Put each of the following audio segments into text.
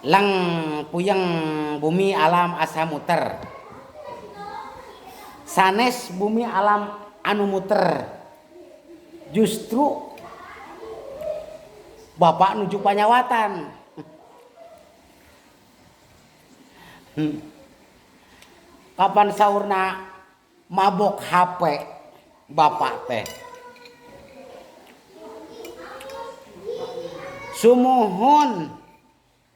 Leng puyeng bumi alam asa muter. Sanes bumi alam anu muter. Justru bapak nuju panyawatan. Kapan saurna mabok HP bapak teh. Sumuhun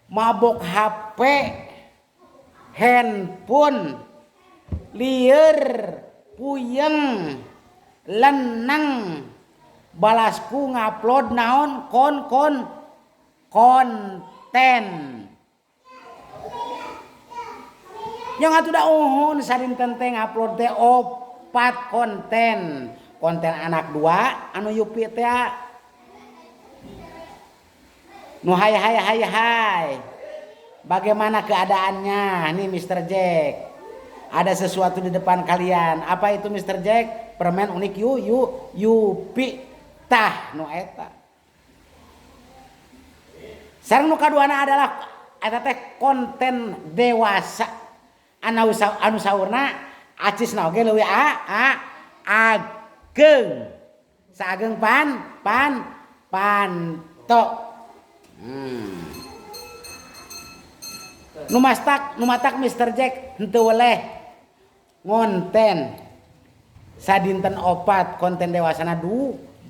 mabok HP, handphone, lieur, puyeng, leneng, balasku ngupload naon kon kon konten. Yang atuh da uhun sadinten teh ngupload teh 4 konten. Konten anak 2 anu Yupi teh nu hai hai hai hai. Bagaimana keadaannya nih Mr. Jack? Ada sesuatu di depan kalian. Apa itu Mr. Jack? Permen unik yu yu Yupi tah nu eta. Sareng nu kaduana adalah eta teh konten dewasa. Anu saurna acisna oge leuwih ageng. Saageng pan pan panto. Nu matak Mr. Jack henteu weleh ngonten sadinten 4 konten dewasana 2.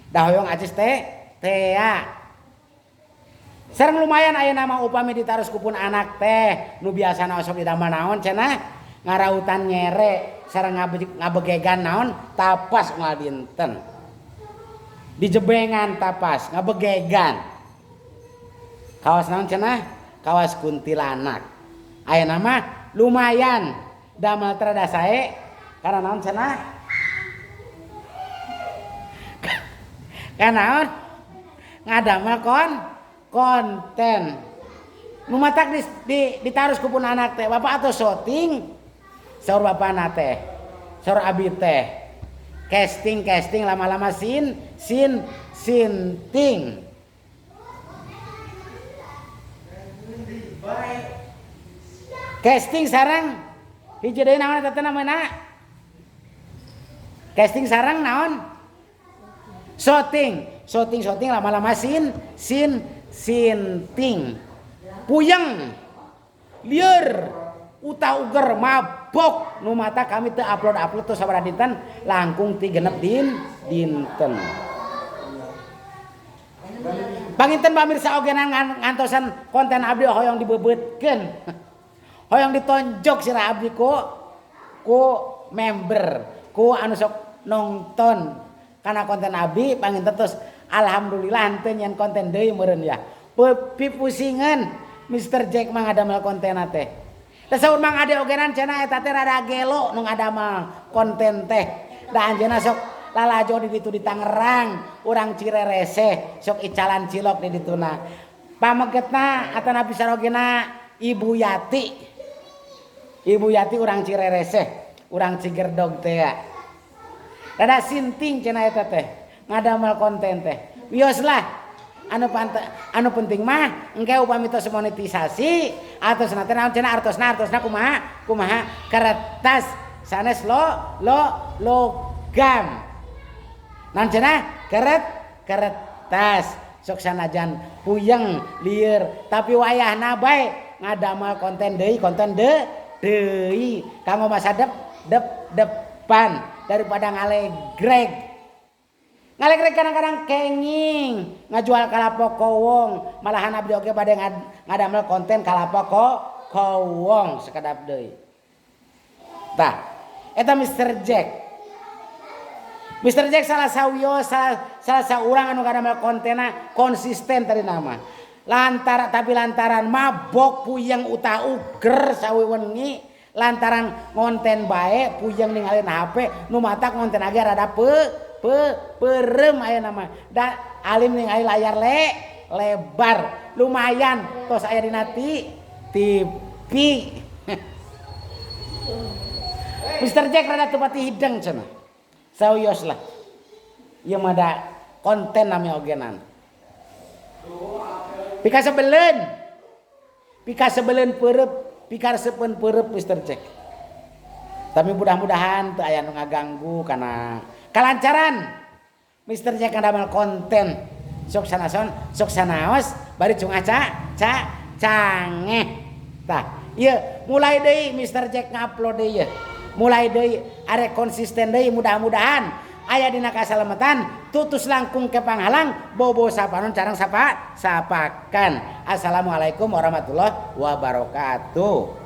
Da hoyong acis teh tea. Sareng lumayan aya nama upami ditaros ku pun anak teh nu biasana osok didamel naon cenah ngarautan nyere sareng ngabegegan naon tapas unggal dinten. Dijebengan tapas ngabegegan. Kawas naon cenah? Kawas kuntilanak. Aya nama lumayan damel terada sae karena naon cenah? Karena naon? Ngadamel konten. Nu matak ditarus ku pun anak teh, bapak atau syuting saur bapana teh, saur abi teh. Casting casting lama-lama sin sin sinting. Casting sarang hiji deui naon eta teh namana? Casting sarang naon? Syuting, syuting, syuting lama-lama sin sin sinting. Puyeng, lieur, utah uger, mabok. Nu mata kami teu upload-upload teu sabaraha dinten, langkung ti genep dinten. Panginten pamirsa oge ngantosan konten abdi hoyong dibebeutkeun. Hoyong ditonjok sirah abdi ku member, ku anu sok nonton kana konten abdi panginten terus alhamdulillah henteu nyen konten deui meureun ya. Pipusingan Mr. Jack mah ngadamel konten teh. Teh saur Mang Ade ogenan cenah eta teh rada gelo nu ngadamel konten teh. Da anjeunna sok lalajo di ditu di Tangerang, urang Cirerese sok icalan cilok di dituna. Pamegetna atanapi sarogena Ibu Yati. Ibu Yati urang Cirerese, urang Cigerdog teh. Rada sinting cenah eta teh ngadamel konten teh. Wios lah. Anu penting mah engke upami tos monetisasi atau teh naon cenah artosna artosna kumaha kumaha kertas sanes lo lo logam. Naon cenah kertas sok sanajan puyeng lieur tapi wayahna bae ngadamel konten deui konten deui kanggo masa depan daripada ngalegreg. Ngalegreg kadang-kadang kenging ngajual kalapa kowong malahan abdi oge bade ngadamel konten kalapa kowong sekedap deui. Tah eta Mr. Jack. Mr. Jack salah sawios salah saurang anu ngadamel kontenna konsisten tadi nama. Lantaran tapi lantaran mabok puyeng utah uger sawi wengi lantaran ngonten bae puyeng ningalin HP nu matak ngonten age rada perem aya nama. Da alim ningali layar lebar lumayan tos aya dina TV. Mr. Jack rada teu pati hideng cenah. Sawios lah. Ieu mah da konten nami ogenan. Pikasebeleun. Pikasebeleun peureup, pikaresepeun peureup Mister Jack. Tapi mudah-mudahan teu aya nu ngaganggu kana kalancaran Mister Jack ngadamel konten. Sok sanason, sok sanaos bari cungah ca ca cangeh. Tah, ieu mulai deui Mister Jack ngupload deui ieu. Mulai deui arek konsisten deui, mudah-mudahan aya dina kasalamatan, tutus langkung ke panghalang, bobo sapanon carang sapa sapakan. Assalamualaikum warahmatullahi wabarakatuh.